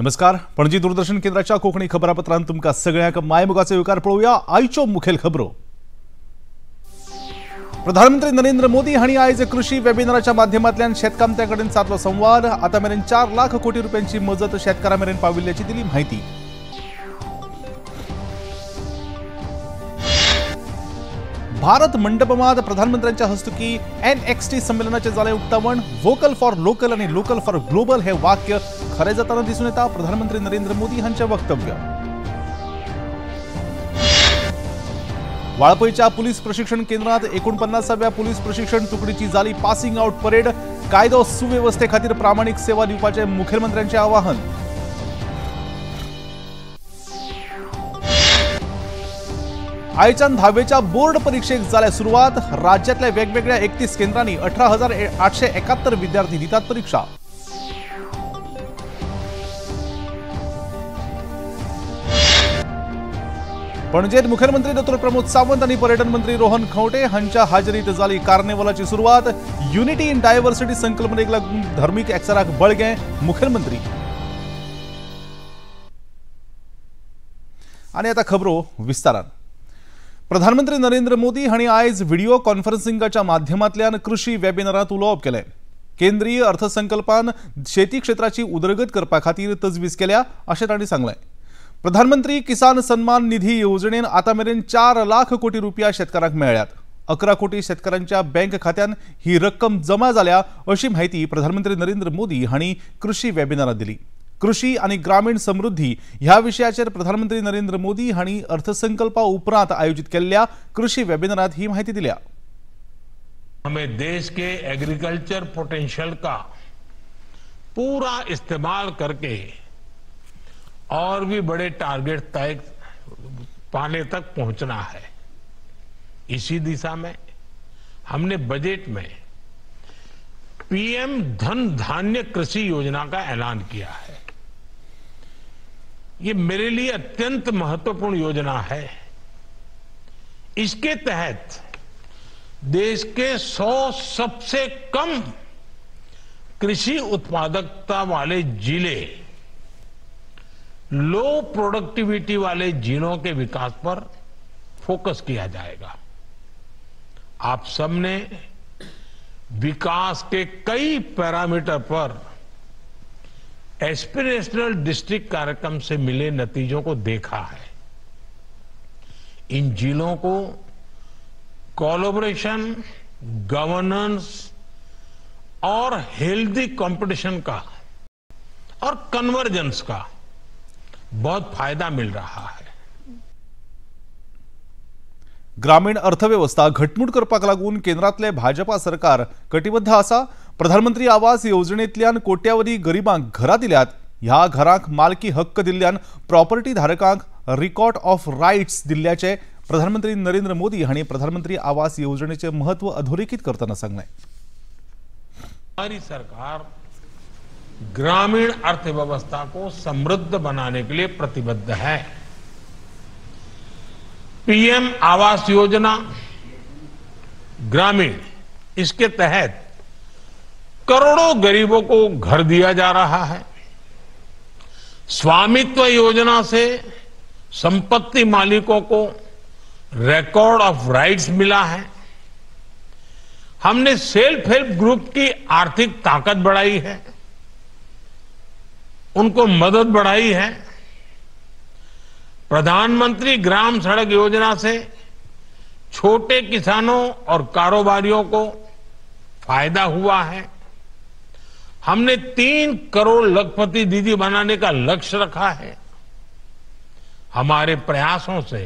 नमस्कार, पणजी दूरदर्शन केंद्राच्या कोंकणी खबरापत्रांत तुमकां सगळ्यांक मायमोगाचो येवकार. पळोवया आयच्यो मुखेल खबरो. प्रधानमंत्री नरेंद्र मोदी हांणी आयज कृषी वेबिनाराच्या माध्यमांतल्यान शेतकामत्यां कडेन सादलो संवाद. आतां मेरेन 4 लाख कोटी रुपयांची मजत शेतकारां मेरेन पाविल्ल्याची दिली म्हायती. भारत मंडपमात प्रधानमंत्र्यांच्या हस्तुकी NXT संमेलनाचे जालें उक्तावण. वोकल फॉर लोकल आणि लोकल फॉर ग्लोबल हे वाक्य खरें जाताना दिसून येता. प्रधानमंत्री नरेंद्र मोदी हांचे वक्तव्य. वाळपयच्या पुलीस प्रशिक्षण केंद्रात 49व्या पुलीस प्रशिक्षण तुकडीची जाली पासिंग आउट परेड. कायदो सुवेवस्थे खातीर प्रामाणीक सेवा दिवपाचें मुखेलमंत्र्यांचें आवाहन. आयच्यान 10वेच्या बोर्ड परीक्षेक जाल्या सुरवात. राज्यातल्या वेगवेगळ्या 31 केंद्रांनी 18,871 विद्यार्थी दितात परीक्षा. पणजेत मुख्यमंत्री डॉ प्रमोद सावंत आणि पर्यटन मंत्री रोहन खंवटे हांच्या हाजेरीत जाली कार्निवलाची सुरवात. युनिटी इन डायव्हर्सिटी संकल्पनेक लागून धर्मीक एकचाराक बळगें मुखेलमंत्री. आनी आतां खबरो विस्तारान. प्रधानमंत्री नरेंद्र मोदी हांणी आयज व्हिडिओ कॉन्फरन्सिंगाच्या माध्यमांतल्यान कृषी वेबिनारांत उलोवप केलें. केंद्रीय अर्थसंकल्पान शेती क्षेत्राची उदरगत करपा खातीर तजवीज केल्या अशें तांणी सांगलें. प्रधानमंत्री किसान सन्मान निधी येवजणेन आतां मेरेन 4 लाख कोटी रुपया शेतकारांक मेळ्ळ्यात. 11 कोटी शेतकारांच्या बँक खात्यान ही रक्कम जमा जाल्या अशी म्हायती प्रधानमंत्री नरेंद्र मोदी हांणी कृषी वेबिनारांत दिली. कृषी आणि ग्रामीण समृद्धी ह्या विषयाचेर प्रधानमंत्री नरेंद्र मोदी हांणी अर्थसंकल्पा उपरांत आयोजित केल्ल्या कृषी वेबिनारात ही माहिती दिल्या. हमें देश के एग्रीकल्चर पोटेंशियल का पूरा इस्तेमाल करके और भी बड़े टारगेट तय पाने तक पहुंचना है. इसी दिशा में हमने बजट में पीएम धन धान्य कृषि योजना का ऐलान किया है. ये मेरे लिए अत्यंत महत्वपूर्ण योजना है. इसके तहत देश के 100 सबसे कम कृषि उत्पादकता वाले जिले, लो प्रोडक्टिविटी वाले जिलों के विकास पर फोकस किया जाएगा. आप सबने विकास के कई पैरामीटर पर एस्पिरेशनल डिस्ट्रिक्ट कार्यक्रम से मिले नतीजों को देखा है. इन जिलों को कोलैबोरेशन, गवर्नेंस और हेल्दी कंपटीशन का और कन्वर्जेंस का बहुत फायदा मिल रहा है. ग्रामीण अर्थव्यवस्था घटमूट करपाक लागून केंद्रातले भाजपा सरकार कटिबद्ध आसा. प्रधानमंत्री आवास येवजणेंतल्यान कोट्यावधी गरिबांक घरां दिल्यात. ह्या घरांक मालकी हक्क दिल्ल्यान प्रॉपर्टी धारकांक रिकॉर्ड ऑफ रायट्स दिल्ल्याचें प्रधानमंत्री नरेंद्र मोदी हांणी प्रधानमंत्री आवास येवजणेचें महत्व अधोरेखीत करतना सांगलें. हमारी सरकार ग्रामीण अर्थव्यवस्था को समृद्ध बनाने के लिए प्रतिबद्ध है. पीएम आवास योजना ग्रामीण, इसके तहत करोड़ों गरीबों को घर दिया जा रहा है. स्वामित्व योजना से संपत्ति मालिकों को रिकॉर्ड ऑफ राइट्स मिला है. हमने सेल्फ हेल्प ग्रुप की आर्थिक ताकत बढ़ाई है, उनको मदद बढ़ाई है. प्रधानमंत्री ग्राम सड़क योजना से छोटे किसानों और कारोबारियों को फायदा हुआ है. हमने 3 करोड़ लखपति दीदी बनाने का लक्ष्य रखा है. हमारे प्रयासों से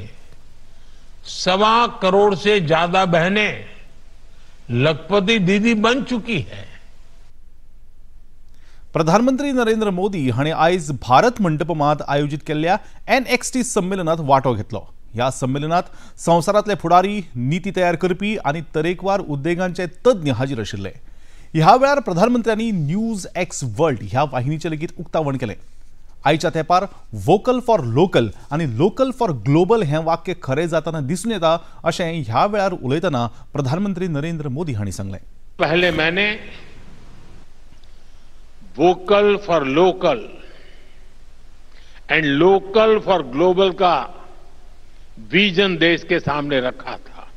1.25 करोड़ से ज्यादा बहनें लखपति दीदी बन चुकी है. प्रधानमंत्री नरेंद्र मोदी हांणी आयज भारत मंडपमात आयोजित केल्ल्या NXT संमेलनात वांटो घेतलो. ह्या संमेलनात संवसारांतले फुडारी, नीती तयार करपी आनी तरेकवार उद्देगांचे तज्ञ हाजीर आशिल्ले. ह्या वेळार प्रधानमंत्र्यांनी न्यूज एक्स वर्ल्ड ह्या वाहिनीचें लेगीत उक्तावण केलें. आयच्या तेंपार वोकल फॉर लोकल आनी लोकल फॉर ग्लोबल हें वाक्य खरें जाताना दिसून येता अशें ह्या वेळार उलयतना प्रधानमंत्री नरेंद्र मोदी हांणी सांगलें. पहले मैंने vocal for local and local for global का विजन देश के सामने रखा था।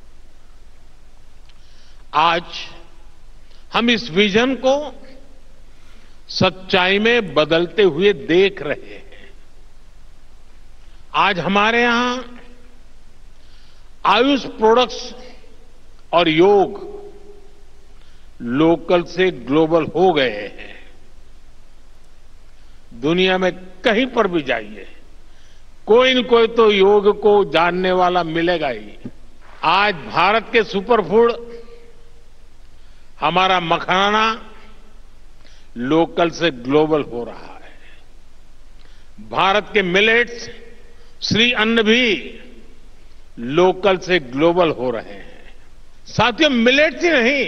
आज हम इस विजन को सच्चाई में बदलते हुए देख रहे हैं। आज हमारे यहां आयुष प्रोडक्ट्स और योग लोकल से ग्लोबल हो गए हैं। दुनिया में कहीं पर भी जाइए, कोई न कोई तो योग को जानने वाला मिलेगा ही। आज भारत के सुपरफूड, हमारा मखाना लोकल से ग्लोबल हो रहा है। भारत के मिलेट्स, श्री अन्न भी लोकल से ग्लोबल हो रहे हैं। साथियों, मिलेट्स ही नहीं,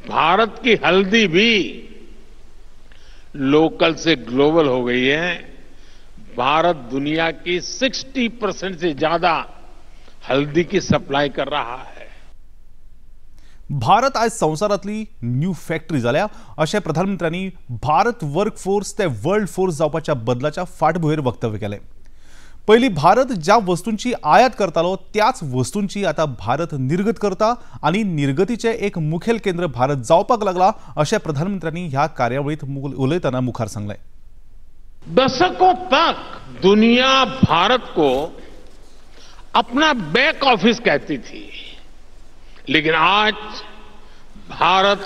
भारत की हल्दी भी लोकल से ग्लोबल हो गई है। भारत दुनिया की 60% से ज्यादा हल्दी की सप्लाई कर रहा है। भारत आज संवसारांतली न्यू फॅक्टरी जाल्या अशें प्रधानमंत्र्यांनी भारत वर्क फोर्स ते वर्ल्ड फोर्स जावपाच्या बदलाच्या फाटभुंयेर वक्तव्य केलें। पयलीं भारत ज्या वस्तूंची आयात करतालो त्याच वस्तूंची आतां भारत निर्गत करता आनी निर्गतीचें एक मुखेल केंद्र भारत जावपाक लागला अशें प्रधानमंत्र्यांनी ह्या कार्यावळींत उलयतना मुखार सांगलें। दशकों तक दुनिया भारत को अपना बैक ऑफिस कहती थी, लेकिन आज Bharat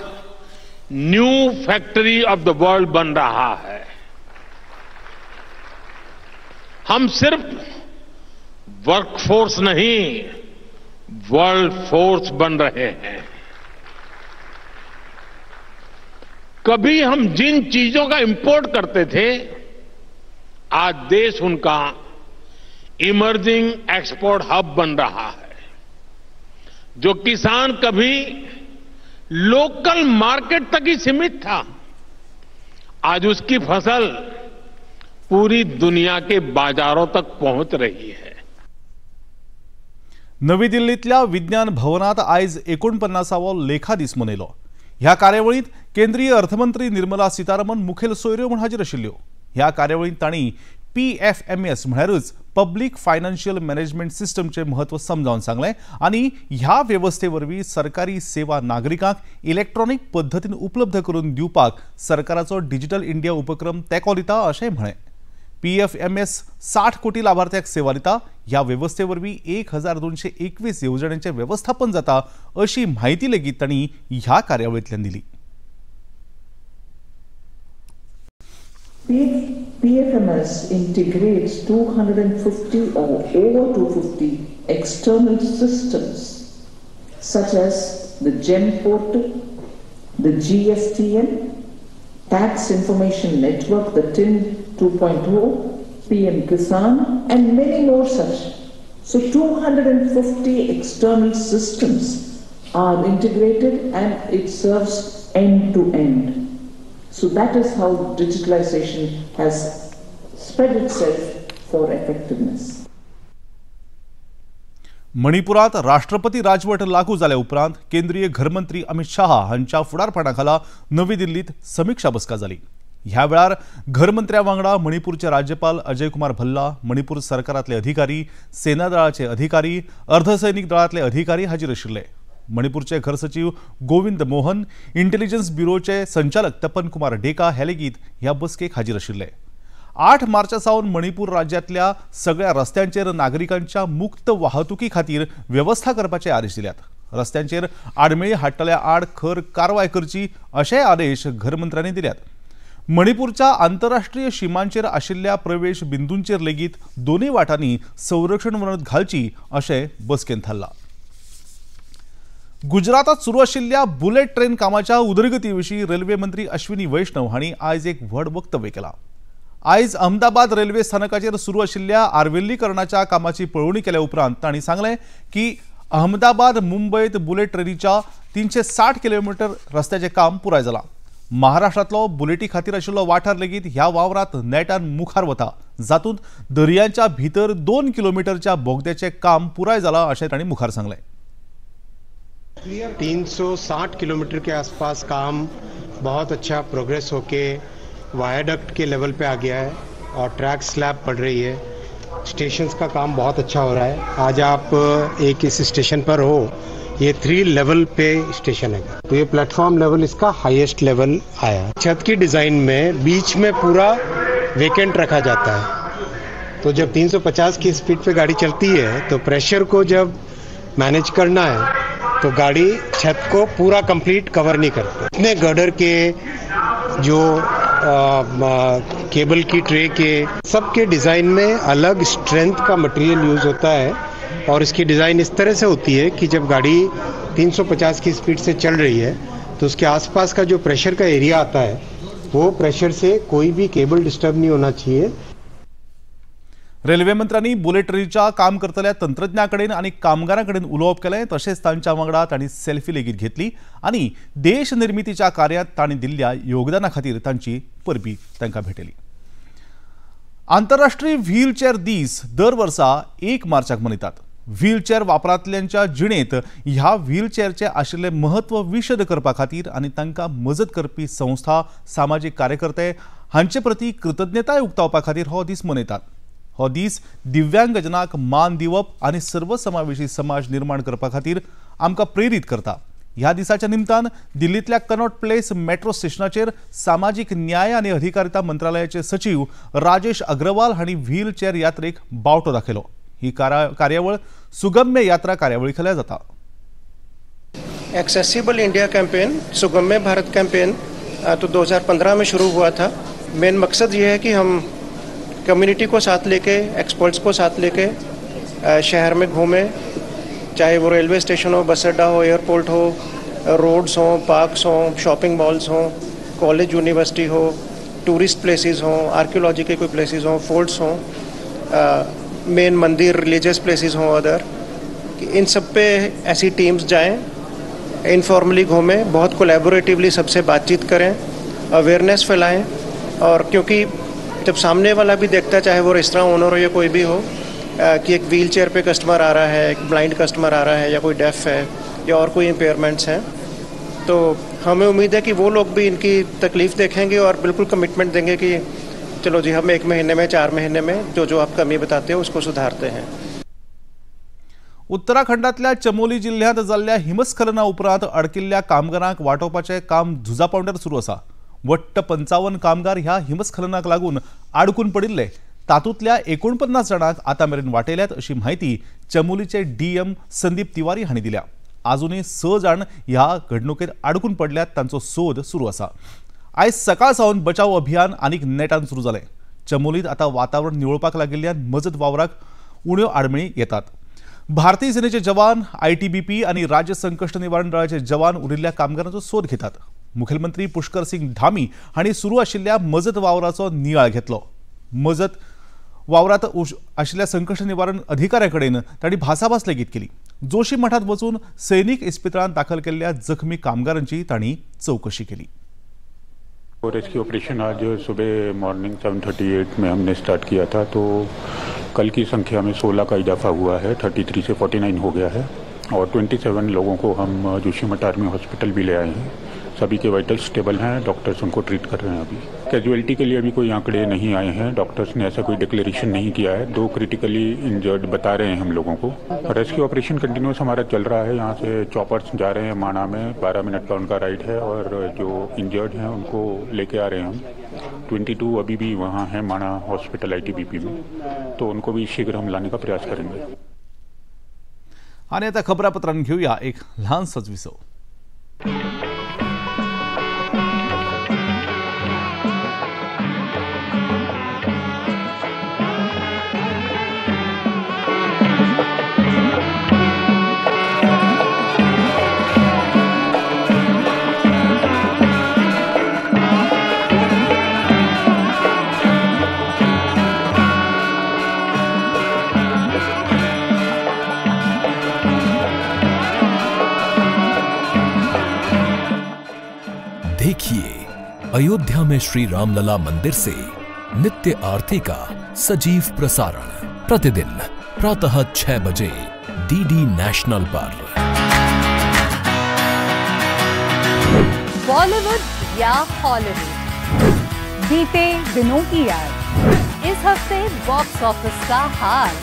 new factory of the world बन रहा है। हम सिर्फ वर्कफोर्स नहीं, वर्ल्ड फोर्स बन रहे हैं। कभी हम जिन चीजों का इंपोर्ट करते थे, आज देश उनका इमर्जिंग एक्सपोर्ट हब बन रहा है। जो किसान कभी लोकल मार्केट तक ही सीमित था, आज उसकी फसल पूरी दुनिया के बाजारों तक पहुंच रही है। नवी दिल्लीतल्या विज्ञान भवनात आयज 49वो लेखा दीस मनयलो। ह्या कार्यावळींत केंद्रीय अर्थमंत्री निर्मला सीतारामन मुखेल सोयऱ्यो म्हूण हाजीर आशिल्ल्यो। ह्या कार्यावळींत तांणी PFMS म्हळ्यारूच पब्लीक फायनान्शियल management सिस्टमचें म्हत्व समजावन सांगलें आनी ह्या वेवस्थे वरवीं सरकारी सेवा नागरिकांक इलेक्ट्रॉनिक पद्दतीन उपलब्ध करून दिवपाक सरकाराचो डिजिटल इंडिया उपक्रम तेंको दिता अशें म्हळें। PFMS 60 कोटी लाभार्थ्यांक सेवा दिता। ह्या वेवस्थे वरवीं 1221 येवजण्यांचें वेवस्थापन जाता अशी म्हायती लेगीत तांणी ह्या कार्यावळींतल्यान दिली। PFMS integrates 250 or over 250 external systems such as the GeM portal, the GSTN, Tax Information Network, the TIN 2.0, PM Kisan, and many more such. So 250 external systems are integrated and it serves end to end. So that is how digitalization has spread itself for effectiveness. मणिपुरात राष्ट्रपती राजवट लागू जाल्या उपरांत केंद्रीय घरमंत्री अमित शहा हांच्या फुडारपणाखाला नवी दिल्लीत समिक्षा बसका जाली। ह्या वेळार घरमंत्र्या वांगडा मणिपूरचे राज्यपाल अजय कुमार भल्ला, मणिपूर सरकारांतले अधिकारी, सेना दळाचे अधिकारी, अर्धसैनिक दळांतले अधिकारी हाजीर आशिल्ले। मणिपूरचे घर सचिव गोविंद मोहन, इंटेलिजन्स ब्युरोचे संचालक तपन कुमार डेका हे लेगीत ह्या बसकेक हाजीर आशिल्ले। 8 मार्चा सावन मणिपूर राज्यांतल्या सगळ्या रस्त्यांचेर नागरिकांच्या मुक्त वाहतुकी खातीर वेवस्था करपाचे आदेश दिल्यात। रस्त्यांचेर आडमेळी हाडटल्या आड खर कारवाय करची अशेय आदेश घरमंत्र्यांनी दिल्यात। मणिपूरच्या आंतरराष्ट्रीय शिमांचेर आशिल्ल्या प्रवेश बिंदूंचेर लेगीत दोनूय वाटांनी संरक्षण वणत घालची अशें बसकेन थारलां। गुजरातात सुरू आशिल्ल्या बुलेट ट्रेन कामाच्या उदरगती विशीं रेल्वे मंत्री अश्विनी वैष्णव हांणी आयज एक व्हड वक्तव्य केलां। आयज अहमदाबाद रेल्वे स्थानकाचेर सुरू आशिल्ल्या आर्विल्लीकरणाच्या कामाची पळोवणी केल्या उपरांत तांणी सांगलें की अहमदाबाद मुंबयत बुलेट ट्रेनीच्या 360 किलोमिटर रस्त्याचें काम पुराय जालां। महाराष्ट्रांतलो बुलेटी खातीर आशिल्लो वाठार लेगीत ह्या वावरांत नेटान मुखार वता, जातूंत दर्यांच्या भितर 2 किलोमिटरच्या बोगद्याचें काम पुराय जालां अशें तांणी मुखार सांगलें। 360 किलोमीटर के आसपास काम बहुत अच्छा प्रोग्रेस होके वायाडक्ट के लेवल पे आ गया है। और ट्रैक स्लैब पड़ रही है। स्टेशंस का काम बहुत अच्छा हो रहा है। आज आप एक इस स्टेशन पर हो, ये 3 लेवल पे स्टेशन है, तो ये प्लेटफॉर्म लेवल इसका हाईएस्ट लेवल आया। छत की डिज़ाइन में बीच में पूरा वेकेंट रखा जाता है, तो जब 350 की स्पीड पे गाड़ी चलती है तो प्रेशर को जब मैनेज करना है तो गाड़ी छत को पूरा कंप्लीट कवर नहीं करती। इतने गर्डर के जो केबल की ट्रे के सबके डिज़ाइन में अलग स्ट्रेंथ का मटेरियल यूज़ होता है और इसकी डिज़ाइन इस तरह से होती है कि जब गाड़ी 350 की स्पीड से चल रही है तो उसके आसपास का जो प्रेशर का एरिया आता है वो प्रेशर से कोई भी केबल डिस्टर्ब नहीं होना चाहिए। रेल्वे मंत्र्यांनी बुलेट ट्रेनीच्या काम करतल्या तंत्रज्ञां कडेन आनी कामगारां कडेन उलोवप केलें, तशेंच तांच्या वांगडा तांणी सेल्फी लेगीत घेतली आनी देश निर्मितीच्या कार्यांत तांणी दिल्ल्या योगदाना खातीर तांची परबी तांकां भेटयली। आंतरराष्ट्रीय व्हीलचेअर दीस दर वर्सा 1 मार्चाक मनयतात। व्हीलचेअर वापरांतल्यांच्या जिणेंत ह्या व्हीलचेअरचें आशिल्लें म्हत्व विशद करपा खातीर आनी तांकां मजत करपी संस्था, सामाजीक कार्यकर्ते हांचे प्रती कृतज्ञताय उक्तावपा खातीर हो दीस मनयतात। हो दीस दिव्यांगजनाक मान दिवप आनी सर्वसमावेशी समाज निर्माण करपा खातीर आमकां प्रेरीत करता। ह्या दिसाच्या निमतान दिल्लींतल्या कनॉट प्लेस मेट्रो स्टेशनाचेर सामाजीक न्याय आनी अधिकारिता मंत्रालयाचे सचीव राजेश अग्रवाल हांणी व्हीलचेअर यात्रेक बावटो दाखयलो। ही कार्यावळ सुगम्य यात्रा कार्यावळी खाला जाता। Accessible India campaign, Sugamya Bharat campaign तो 2015 में शुरू हुआ था। मेन मकसद ये है कि हम कम्युनिटी को साथ लेके, एक्सपर्ट्स को साथ लेके शहर में घूमें, चाहे वो रेलवे स्टेशन हो, बस अड्डा हो, एयरपोर्ट हो, रोड्स हों, पार्क्स हों, शॉपिंग मॉल्स हों, कॉलेज यूनिवर्सिटी हो, टूरिस्ट प्लेसेस हों, आर्कियोलॉजी के कोई प्लेसेस हों, फोर्ट्स हों, मेन मंदिर, रिलीजियस प्लेसेस हों, अदर, इन सब पे ऐसी टीम्स जाएं, इनफॉर्मली घूमें, बहुत कोलैबोरेटिवली सबसे बातचीत करें, अवेयरनेस फैलाएं। और क्योंकि जब सामने वाला भी देखता है, चाहे वो रेस्तरां ओनर हो या कोई भी हो, कि एक व्हील चेयर पे कस्टमर आ रहा है, एक ब्लाइंड कस्टमर आ रहा है, या कोई डेफ है या और कोई इम्पेयरमेंट्स हैं, तो हमें उम्मीद है कि वो लोग भी इनकी तकलीफ़ देखेंगे और बिल्कुल कमिटमेंट देंगे कि चलो जी, हम 1 महीने में, 4 महीने में जो जो आप कमी बताते हो उसको सुधारते हैं। उत्तराखंडातल्या चमोली जिल्ह्यांत जाल्ल्या हिमस्खलना उपरांत अडकिल्ल्या कामगारांक वाटोवपाचें काम झुजा पावंड्यार सुरू आसा। वट्ट 55 कामगार ह्या हिमस्खलनाक लागून आडकून पडिल्ले, तातूंतल्या 49 जाणांक आतां मेरेन वाटयल्यात अशी म्हायती चमोलीचे डीएम संदीप तिवारी हांणी दिल्या। आजुनूय 6 जाण ह्या घडणुकेत आडकून पडल्यात, तांचो सोद सुरू आसा। आयज सकाळ सावन बचाव अभियान आनीक नेटान सुरू जालें। चमोलीत आतां वातावरण निवळपाक लागिल्ल्यान मजत वावराक उण्यो आडमेळी येतात। भारतीय सेनेचे जवान, ITBP आनी राज्य संकश्ट निवारण दळाचे जवान उरिल्ल्या कामगारांचो सोद घेतात। मुखेलमंत्री पुष्कर सिंग धामी हांणी सुरू आशिल्ल्या मजत वावराचो नियाळ घेतलो। मजत वावरात आशिल्ल्या संकश्ट निवारण अधिकाऱ्या कडेन तांणी भासाभास लेगीत केली। जोशी मठांत वचून सैनिक इस्पितळांत दाखल केल्ल्या जखमी कामगारांची तांणी चवकशी केली। रेस्क्यू ऑपरेशन आज सुबह मॉर्निंग 7:38 में हमने स्टार्ट किया था, तो कल की संख्या में 16 का इजाफा हुआ है, 33 से 49 हो गया है और 27 लोगों को हम जोशीमठ आर्मी हॉस्पिटल भी ले आए हैं। सभी के वाइटल्स स्टेबल हैं, डॉक्टर्स उनको ट्रीट कर रहे हैं। अभी कैजुअलिटी के लिए अभी कोई आंकड़े नहीं आए हैं, डॉक्टर्स ने ऐसा कोई डिक्लेरेशन नहीं किया है। 2 क्रिटिकली इंजर्ड बता रहे हैं हम लोगों को। रेस्क्यू ऑपरेशन कंटिन्यूस हमारा चल रहा है। यहाँ से चॉपर्स जा रहे हैं माणा में, 12 मिनट का उनका राइड है और जो इंजर्ड हैं उनको लेके आ रहे हैं हम। 22 अभी भी वहाँ हैं माणा हॉस्पिटल ITBP में, तो उनको भी शीघ्र हम लाने का प्रयास करेंगे। आणि आता खबरापत्रांत घेऊया एक ल्हानसोच विसव। देखिए अयोध्या में श्री रामलला मंदिर से नित्य आरती का सजीव प्रसारण प्रतिदिन प्रातः 6 बजे डीडी नेशनल पर। बॉलीवुड या हॉलीवुड, बीते दिनों की याद। इस हफ्ते बॉक्स ऑफिस का हाल,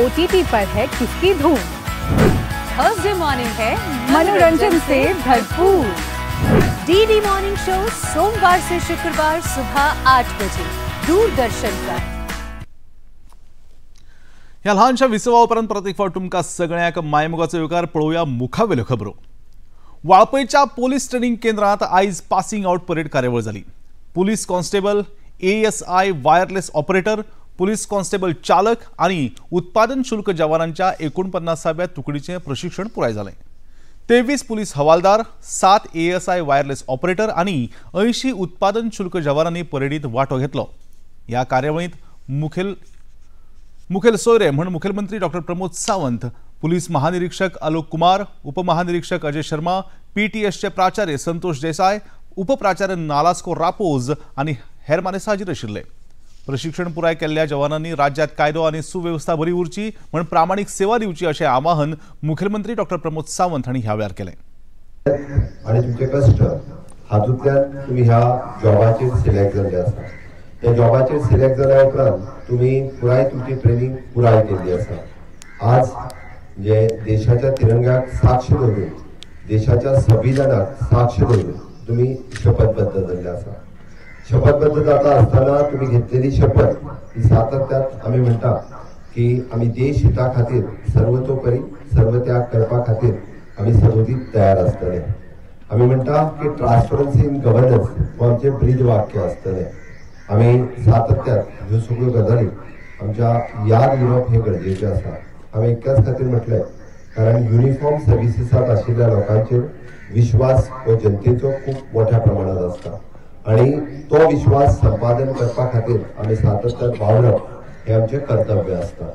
ओटीटी पर है किसकी धूम, थर्सडे मॉर्निंग है मनोरंजन से भरपूर। डीडी मॉर्निंग शो सोमवार से शुक्रवार सुबह 8 बजे दूरदर्शन पर। ह्या ल्हानशा विसवा उपरांत परत एक फावट तुमकां सगळ्यांक मायमोगाचो येवकार. पळोवया मुखावेल्यो खबरो. वाळपयच्या पोलीस ट्रेनिंग केंद्रांत आयज पासिंग आउट परेड कार्यावळ जाली. Police constable, ASI wireless operator, police constable चालक आनी उत्पादन शुल्क जवानांच्या 49व्या तुकडीचें प्रशिक्षण पुराय जालें. 23 police havildar, 7 ASI wireless operator आनी 80 उत्पादन शुल्क जवानांनी परेडीत वांटो घेतलो. ह्या कार्यावळींत मुखेल सोयरे म्हूण मुखेलमंत्री डॉक्टर प्रमोद सावंत, पुलीस महानिरीक्षक आलोक कुमार, उपमहानिरीक्षक अजय शर्मा, PTSचे प्राचार्य संतोष देसाय, उपप्राचार्य नालास्को रापोज आनी हेर मानेस्त हाजीर आशिल्ले. प्रशिक्षण पुराय केल्ल्या जवानांनी राज्यात कायदो आनी सुवेवस्था बरी उरची म्हूण प्रामाणीक सेवा दिवची अशें आवाहन मुखेलमंत्री डॉक्टर प्रमोद सावंत हांणी ह्या वेळार केलें. आनी तुमचे कश्ट हातूंतल्यान तुमी ह्या जॉबाचेर सिलेक्ट जाल्ले आसा. त्या जॉबाचेर सिलेक्ट जाल्या उपरांत तुमी पुराय तुमची ट्रेनिंग पुराय केल्ली आसा. आज जे देशाच्या तिरंग्याक साक्ष दवरून, देशाच्या संविधानाक साक्ष दवरून तुमी शपथबद्ध जाल्ले आसा. शपथबद्ध जाता आसतना तुमी घेतलेली शपथ ही सातत्यात आमी म्हणटा की आमी देश हिता खातीर सर्वतोपरी सर्वत्याग करपा खातीर आमी सदोदीत तयार आसतले. आमी म्हणटा की ट्रान्सपरन्सी इन गव्हर्नन्स हो आमचें ब्रीद वाक्य आसतलें. आमी सातत्यात ह्यो सगळ्यो गजाली आमच्या याद उरप हें गरजेचें आसा. हांवें इतल्याच खातीर म्हटलें कारण युनिफॉर्म सर्विसीसांत आशिल्ल्या लोकांचेर विश्वास हो जनतेचो खूब मोठ्या प्रमाणात आसता आनी तो विश्वास संपादन करपा खातीर आमी सातत्यान वावरप हें आमचें कर्तव्य आसता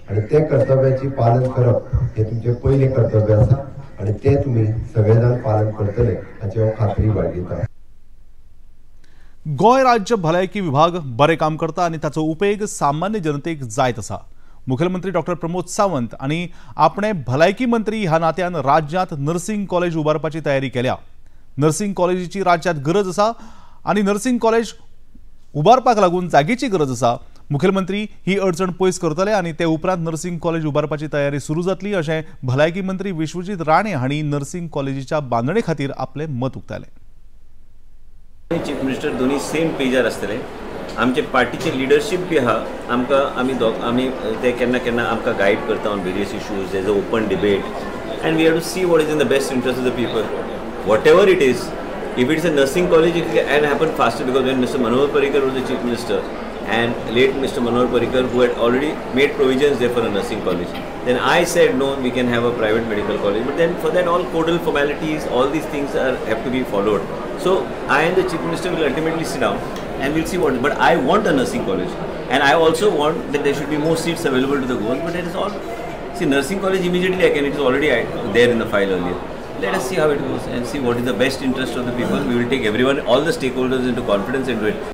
आनी तें कर्तव्याची पालन करप हें तुमचें पयलें कर्तव्य आसा आनी तें तुमी सगळे जाण पालन करतले हाची हांव खात्री बाळगितां. गोंय राज्य भलायकी विभाग बरें काम करता आनी ताचो उपेग सामान्य जनतेक जायत आसा. मुखेलमंत्री डॉक्टर प्रमोद सावंत आनी आपणे भलायकी मंत्री ह्या नात्यान राज्यांत नर्सिंग कॉलेज उबारपाची तयारी केल्या. नर्सिंग कॉलेजीची राज्यांत गरज आसा आनी नर्सिंग कॉलेज उबारपाक लागून जागेची गरज आसा. मुखेलमंत्री ही अडचण पयस करतले आनी ते उपरांत नर्सिंग कॉलेज उबारपाची तयारी सुरू जातली अशें भलायकी मंत्री विश्वजीत राणे हांणी नर्सिंग कॉलेजीच्या बांदणे खातीर आपलें मत उक्तायलें. चीफ मिनिस्टर दोन्ही सेम पेजार आसतले. आमचे पार्टीचे लिडरशीप बी आहा आमकां, आमी ते केन्ना केन्ना आमकां गायड करता on various issues. There is a open debate and we have to see what is in the best interest of the people. Whatever it is, if it is a nursing college it can happen faster because when Mr. Manohar Parrikar was the chief minister and late Mr. Manohar Parrikar who had already made provisions there for a nursing college, then I said no, we can have a private medical college, but then for that all codal formalities, all these things are have to be followed. So I and the chief minister will ultimately sit down and we'll see what, but I want a nursing college and I also want that there should be more seats available to the Goans, but it is all, see, nursing college immediately I can, it is already there in the file earlier. Let us see how it goes and see what is the best interest of the people. We will take everyone, all the stakeholders into confidence and do it.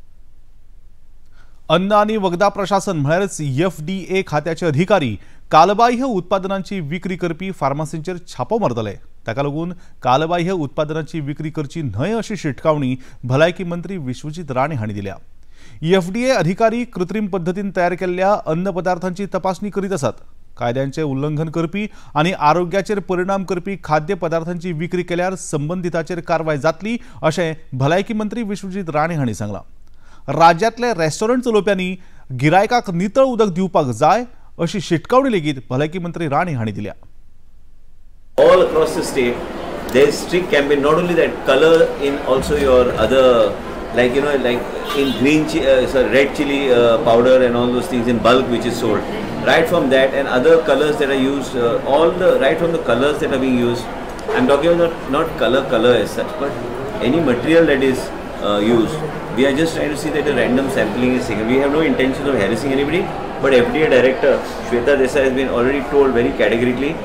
अन्न आणि वखदां प्रशासन म्हळ्यारच FDA खात्याचे अधिकारी कालबाह्य उत्पादनांची विक्री करपी फार्मासींचेर छापो मारतले. ताका लागून कालबाह्य उत्पादनांची विक्री करची न्हय अशी शिटकावणी भलायकी मंत्री विश्वजीत राणे हांणी दिल्या. FDA अधिकारी कृत्रीम पद्दतीन तयार केल्ल्या अन्न पदार्थांची तपासणी करीत आसात. कायद्यांचे उल्लंघन करपी आनी आरोग्याचेर परिणाम करपी खाद्य पदार्थांची विक्री केल्यार संबंधिताचेर कारवाय जातली अशें भलायकी मंत्री विश्वजीत राणे हांणी सांगलां. राज्यांतले रेस्टॉरंट चलोवप्यांनी गिरायकाक नितळ उदक दिवपाक जाय अशी शिटकावणी लेगीत भलायकी मंत्री राणे हांणी दिल्या. All across the state there is strict campaign, not only that, color in also your other, like you know, like in green red chili powder and all those things in bulk which is sold, right from that and other colors that are used, all the right from the colors that are being used. I am talking about not color as such, but any material that is used. We are just trying to see that a random sampling is taken. We have no intention of harassing anybody, but FDA Director Shweta Desai has been already told very categorically,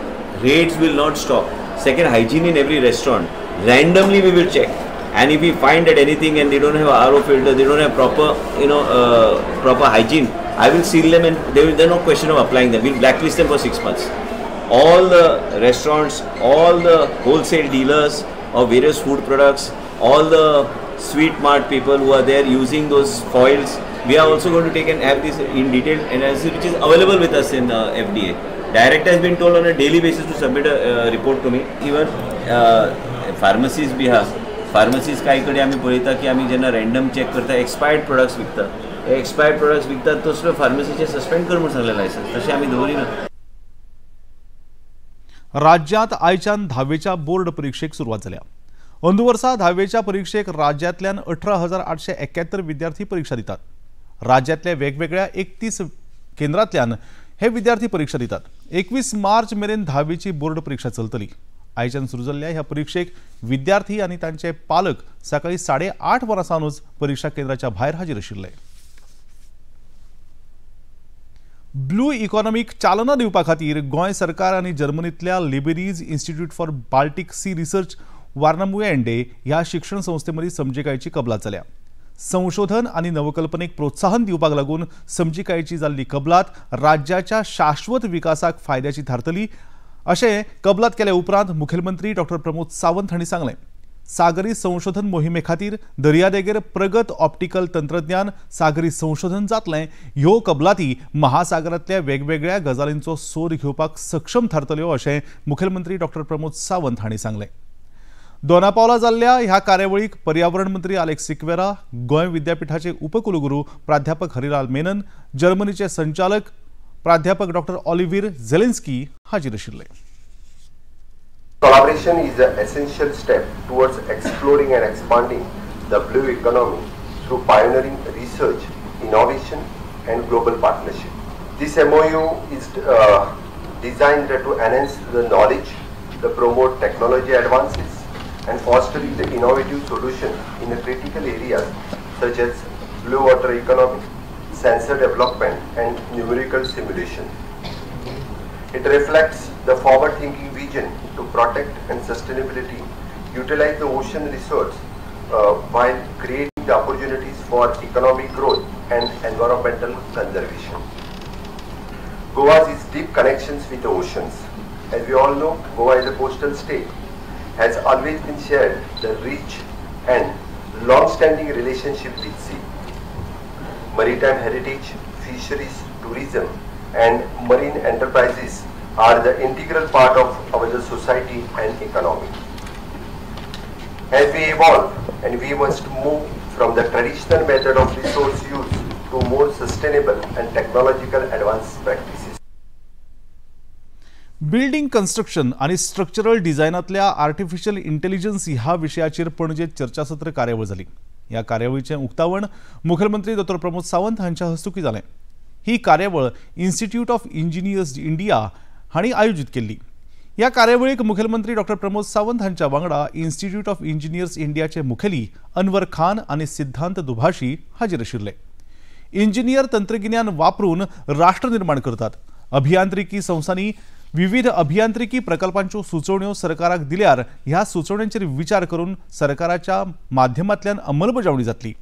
raids will not stop. Second, hygiene in every restaurant. Randomly we will check, and if we find that anything and they don't have RO filter, they don't have proper, you know, proper hygiene, I will seal them and there will be no question of applying them. We will blacklist them for 6 months. All the restaurants, all the wholesale dealers of various food products, all the Sweet Mart people who are there using those foils. We are also going to take and have this in detailed analysis which is available with us in FDA. Director has been told on a daily basis to submit a report to me. Even pharmacies बी आहा, pharmacies कांय कडेन आमी पळयता की आमी जेन्ना random check करता expired products विकता, एक्सपायर्ड प्रोडक्ट्स विकतात तसल्यो फार्मसीचे सस्पेंड कर म्हूण सांगलें लायसन्स, तशें आमी दवरिना. राज्यांत आयच्यान धावेच्या बोर्ड परिक्षेक सुरवात जाल्या. अंदू वर्सा धावेच्या परिक्षेक राज्यांतल्यान 18,871 विद्यार्थी परीक्षा दितात. राज्यांतल्या वेगवेगळ्या 31 केंद्रांतल्यान हे विद्यार्थी परीक्षा दितात. 21 मार्च मेरेन धावेची बोर्ड परीक्षा चलतली. आयच्यान सुरू जाल्ल्या ह्या परिक्षेक विद्यार्थी आनी तांचे पालक सकाळी 8:30 वरां सावनूच परीक्षा केंद्राच्या भायर हाजीर आशिल्ले. ब्लू इकॉनॉमीक चालना दिवपा खातीर गोंय सरकार आनी जर्मनींतल्या Leibniz Institute for Baltic Sea Research Warnemünde ह्या शिक्षण संस्थेमदीं समजिकायेची कबलात जाल्या. संशोधन आनी नवकल्पनेक प्रोत्साहन दिवपाक लागून समजिकायेची जाल्ली कबलात राज्याच्या शाश्वत विकासाक फायद्याची थारतली अशें कबलात केल्या उपरांत मुखेलमंत्री डॉक्टर प्रमोद सावंत हांणी सांगलें. सागरी संशोधन मोहिमे खातीर दर्यादेगेर प्रगत ऑप्टिकल तंत्रज्ञान सागरी संशोधन जातलें. ह्यो कबलाती महासागरांतल्या वेगवेगळ्या गजालींचो सोद घेवपाक सक्षम थारतल्यो अशें मुखेलमंत्री डॉक्टर प्रमोद सावंत हांणी सांगलें. दोनापावला जाल्ल्या ह्या कार्यावळीक पर्यावरण मंत्री आलेक्स सिक्वेरा, गोंय विद्यापीठाचे उपकुलगुरू प्राध्यापक हरिलाल मेनन, जर्मनीचे संचालक प्राध्यापक डॉक्टर ऑलिव्हिर झेलेन्स्की हाजीर आशिल्ले. Collaboration is an essential step towards exploring and expanding the blue economy through pioneering research, innovation and global partnership. This MOU is designed to enhance the knowledge, to promote technology advances and fostering the innovative solution in the critical areas such as blue water economy, sensor development and numerical simulation. It reflects the forward-thinking vision to protect and sustainability, utilize the ocean resource while creating the opportunities for economic growth and environmental conservation. Goa's is deep connections with the oceans. As we all know, Goa is a coastal state, has always been shared the rich and long-standing relationship with sea. Maritime heritage, fisheries, tourism and marine enterprises are the integral part of our society and economy. As we evolve, and we must move from the traditional method of resource use to more sustainable and technological advanced practices. Building construction आणि structural डिझायनांतल्या artificial intelligence ह्या विशयाचेर पणजेत चर्चासत्र कार्यावळ जाली. ह्या कार्यावळीचें उक्तावण मुखेलमंत्री डॉक्टर प्रमोद सावंत हांच्या हस्तुकीं जालें. ही कार्यावळ इन्स्टिट्यूट ऑफ इंजिनियर्स इंडिया हांणी आयोजीत केल्ली. ह्या कार्यावळीक मुखेलमंत्री डॉक्टर प्रमोद सावंत हांच्या वांगडा इन्स्टिट्यूट ऑफ इंजिनियर्स इंडियाचे मुखेली अनवर खान आनी सिद्धांत दुभाषी हाजीर आशिल्ले. इंजिनियर तंत्रगिन्यान वापरून राष्ट्र निर्माण करतात. अभियांत्रिकी संस्थांनी विविध अभियांत्रिकी प्रकल्पांच्यो सुचोवण्यो सरकाराक दिल्यार ह्या सुचोवण्यांचेर विचार करून सरकाराच्या माध्यमांतल्यान अंमलबजावणी जातली.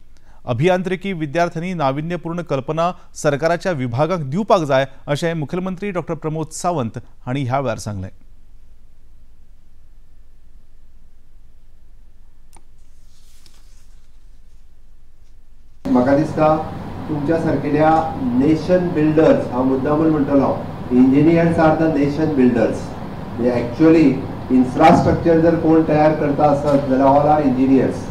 अभियांत्रिकी विद्यार्थ्यांनी नाविन्यपूर्ण कल्पना सरकाराच्या विभागाक दिवपाक जाय अशें मुखेलमंत्री डॉक्टर प्रमोद सावंत हांणी ह्या वेळार सांगलें. म्हाका दिसता तुमच्या सारकेल्या नेशन बिल्डर्स, हांव मुद्दामून म्हणटलो, engineers are the nation builders. म्हणजे एक्चुअली इन्फ्रास्ट्रक्चर जर कोण तयार करता आसत जाल्यार ऑल are engineers.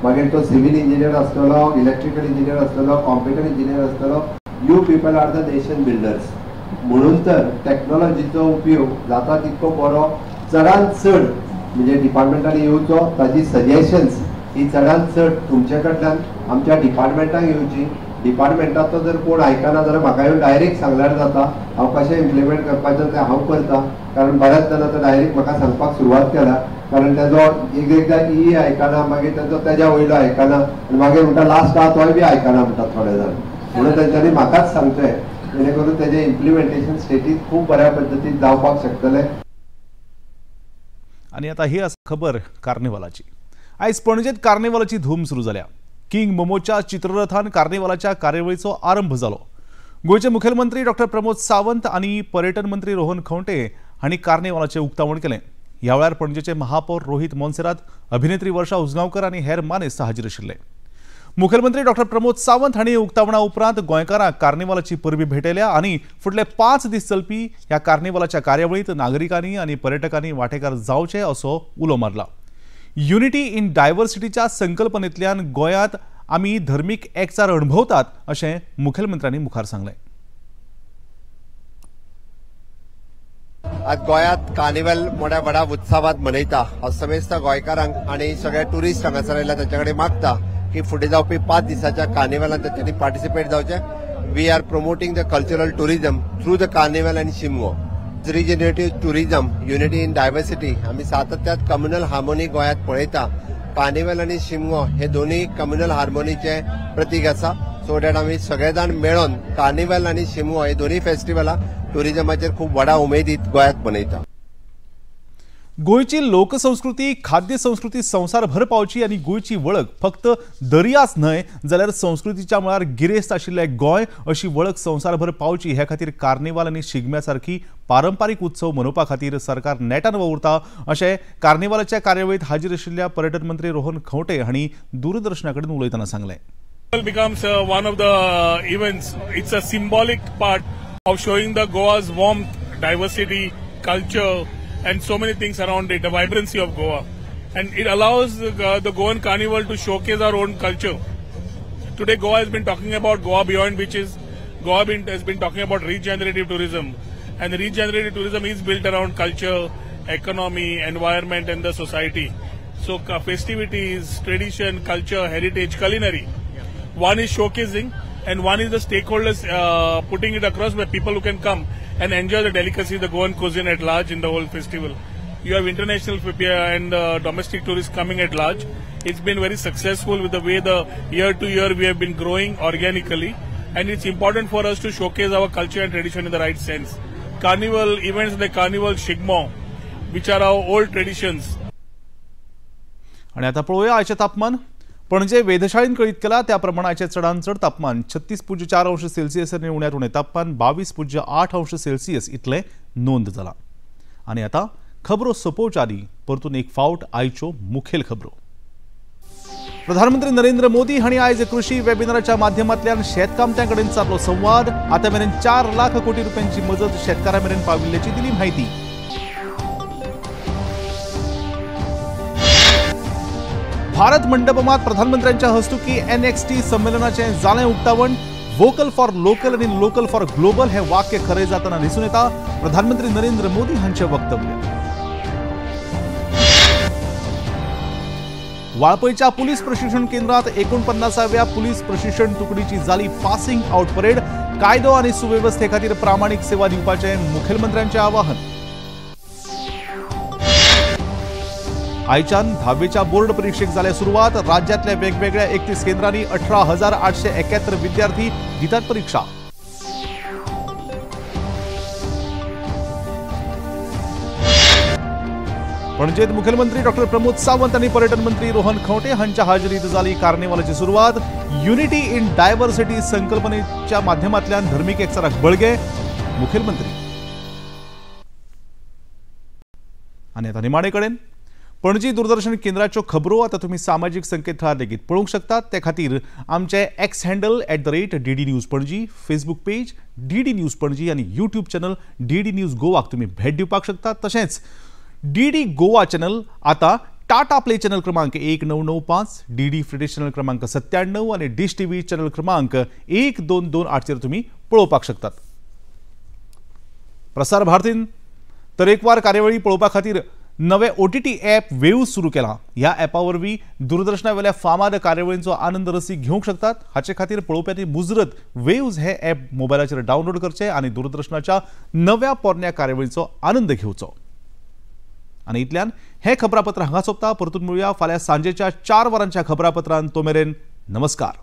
मागीर तो सिव्हील इंजिनियर आसतलो, इलेक्ट्रिकल इंजिनियर आसतलो, कॉम्प्युटर इंजिनियर आसतलो, you people are the nation builders. म्हणून तर टॅक्नोलॉजीचो उपयोग जाता तितको बरो चडांत चड म्हणजे डिपार्टमेंटान येवचो, ताजी सजेशन्स ही चडांत चड तुमचे कडल्यान आमच्या डिपार्टमेंटाक येवची. डिपार्टमेंटाचो जर कोण आयकना जाल्यार म्हाका येवन डायरेक्ट सांगल्यार जाता, हांव कशें इम्प्लिमेंट करपाचें तें हांव करता. कारण बऱ्याच जाणां आतां डायरेक्ट म्हाका सांगपाक सुरवात केला, कारण तेजो एक एकदां ई आयकना, मागीर तेजो तेज्या वयलो आयकना आनी मागीर म्हणटा लास्ट आहा तोय बी आयकना म्हणटा थोडे जाण. म्हणून तेंच्यांनी म्हाकाच सांगचें, जेणे करून तेजें इम्प्लिमेंटेशन स्टेटीत खूब बऱ्या पद्दतीन जावपाक शकतलें. आनी आतां ही आसा खबर कार्निवालाची. आयज पणजेत कार्निवालाची धूम सुरू जाल्या. किंग मोमोच्या चित्ररथान कार्निवालाच्या कार्यावळीचो आरंभ जालो. गोंयचे मुखेलमंत्री डॉक्टर प्रमोद सावंत आनी पर्यटन मंत्री रोहन खंवटे हांणी कार्निवालाचें उक्तावण केलें. ह्या वेळार पणजेचे महापौर रोहित मोन्सेरात, अभिनेत्री वर्षा उजगांवकर आनी हेर मानेस्त हाजीर आशिल्ले. मुखेलमंत्री डॉक्टर प्रमोद सावंत हांणी उक्तावणा उपरांत गोंयकारांक कार्निवालाची परबी भेटयल्या आनी फुडले 5 दीस चलपी ह्या कार्निवालाच्या कार्यावळींत नागरिकांनी आनी पर्यटकांनी वांटेकार जावचे असो उलो मारला. युनिटी इन डायव्हर्सिटीच्या संकल्पनेंतल्यान गोंयांत आमी धर्मीक एकचार अणभवतात अशें मुखेलमंत्र्यांनी मुखार सांगलें. आज गोंयांत कार्निवल मोठ्या व्हडा उत्सवात मनयता. हांव समेस्त गोंयकारांक आनी सगळे ट्युरिस्ट हांगासर आयल्या तांचे कडेन मागता की फुडें जावपी 5 दिसाच्या कार्निवलांत तांच्यांनी पार्टिसिपेट जावचें. We are promoting the cultural tourism through the carnival आनी Shigmo. Regenerative tourism, unity in diversity, आमी सातत्यात कम्युनल हार्मोनी गोंयांत पळयता. कार्निवल आनी शिमगो हे दोनूय कम्युनल हार्मोनीचे प्रतीक आसा. सो that आमी सगळे जाण मेळोन कार्निवल आनी शिमगो हे दोनूय फेस्टिवलां टुरिजमाचेर खूब व्हडा उमेदीत गोंयांत मनयता. गोंयची लोकसंस्कृती, खाद्य संस्कृती संवसारभर पावची आनी गोंयची वळख फक्त दर्याच न्हय जाल्यार संस्कृतीच्या मळार गिरेस्त आशिल्लें गोंय अशी वळख संवसारभर पावची हे खातीर कार्निवाल आनी शिगम्या सारकी पारंपारीक उत्सव मनोवपा खातीर सरकार नेटान वावुरता अशें कार्निवालाच्या कार्यावळींत हाजीर आशिल्ल्या पर्यटन मंत्री रोहन खंवटे हांणी दूरदर्शना कडेन उलयतना सांगलें. Becomes one of the events. It's a symbolic part of showing the Goa's warmth, diversity, culture and so many things around it, the vibrancy of Goa. And it allows the Goan Carnival to showcase our own culture. Today Goa has been talking about Goa Beyond Beaches. Goa has been talking about regenerative tourism. And regenerative tourism is built around culture, economy, environment and the society. So festivities, tradition, culture, heritage, culinary. One is showcasing and one is the stakeholders putting it across where people who can come and enjoy the delicacy, the Goan cuisine at large in the whole festival. You have international and domestic tourists coming at large. It's been very successful with the way the year to year we have been growing organically, and it's important for us to showcase our culture and tradition in the right sense. Carnival events like Carnival Shigmo, which are our old traditions. आणि आता पळोवया आयचें तापमान. पणजे वेधशाळेन कळीत केला त्या प्रमाणाचे चडांत चड तापमान 36.4 अंश सेल्सियस आनी उण्यांत उणें तापमान 22.8 अंश सेल्सियस इतलें नोंद जालां. आनी आतां खबरो सोंपोवच्या आदीं परतून एक फावट आयच्यो मुखेल खबरो. प्रधानमंत्री नरेंद्र मोदी हांणी आयज कृशी वेबिनाराच्या माध्यमांतल्यान शेतकामत्यां कडेन सादलो संवाद. आतां मेरेन 4 लाख कोटी रुपयांची मजत शेतकारां मेरेन पाविल्ल्याची दिली म्हायती. भारत मंडपमात प्रधानमंत्र्यांच्या हस्तुकी NXT संमेलनाचें जालें उक्तावण. वोकल फॉर लोकल आनी लोकल फॉर ग्लोबल हे वाक्य खरें जातना दिसून येता, प्रधानमंत्री नरेंद्र मोदी हांचें वक्तव्य. वाळपयच्या पुलीस प्रशिक्षण केंद्रात 49व्या पुलीस प्रशिक्षण तुकडीची जाली पासिंग आउट परेड. कायदो आनी सुवेवस्थे खातीर प्रामाणीक सेवा दिवपाचें मुखेलमंत्र्यांचें आवाहन. आयच्यान 10वेच्या बोर्ड परीक्षेक जाल्या सुरवात. राज्यांतल्या वेगवेगळ्या 31 केंद्रांनी 18,871 विद्यार्थी दितात परीक्षा. पणजेत मुखेलमंत्री डॉक्टर प्रमोद सावंत आनी पर्यटन मंत्री रोहन खंवटे हांच्या हाजेरीत जाली कार्निवालाची सुरवात. युनिटी इन डायव्हर्सिटी संकल्पनेच्या माध्यमांतल्यान धर्मीक एकचाराक बळगें, मुखेलमंत्री. आनी आतां निमाणे कडेन पणजी दूरदर्शन केंद्राच्यो खबरो आतां तुमी सामाजीक संकेतथळार लेगीत पळोवंक शकतात. ते खातीर आमचे X handle @DD News Panaji, Facebook page DD News Panaji आनी यूट्यूब चॅनल DD news गोवाक तुमी भेट दिवपाक शकतात. तशेंच DD Goa channel आतां टाटा प्ले चॅनल क्रमांक 1995, DD free channel क्रमांक 97 आनी डिश टीव्ही चॅनल क्रमांक 1228 चेर तुमी पळोवपाक शकतात. प्रसार भारतीन तरेकवार कार्यावळी पळोवपा खातीर नवे OTT app वेव्ह सुरू केला. ह्या ॲपा वरवीं दूरदर्शनावेल्या फामाद कार्यावळींचो आनंद रसीक घेवंक शकतात. हाचे खातीर पळोवप्यांनी मुजरत वेव्ज हे ॲप मोबायलाचेर डावनलोड करचें आनी दूरदर्शनाच्या नव्या पोरण्या कार्यावळींचो आनंद घेवचो. आनी इतल्यान हें खबरापत्र हांगा सोंपता. परतून मेळुया फाल्यां सांजेच्या 4 वरांच्या खबरापत्रान. तो मेरेन नमस्कार.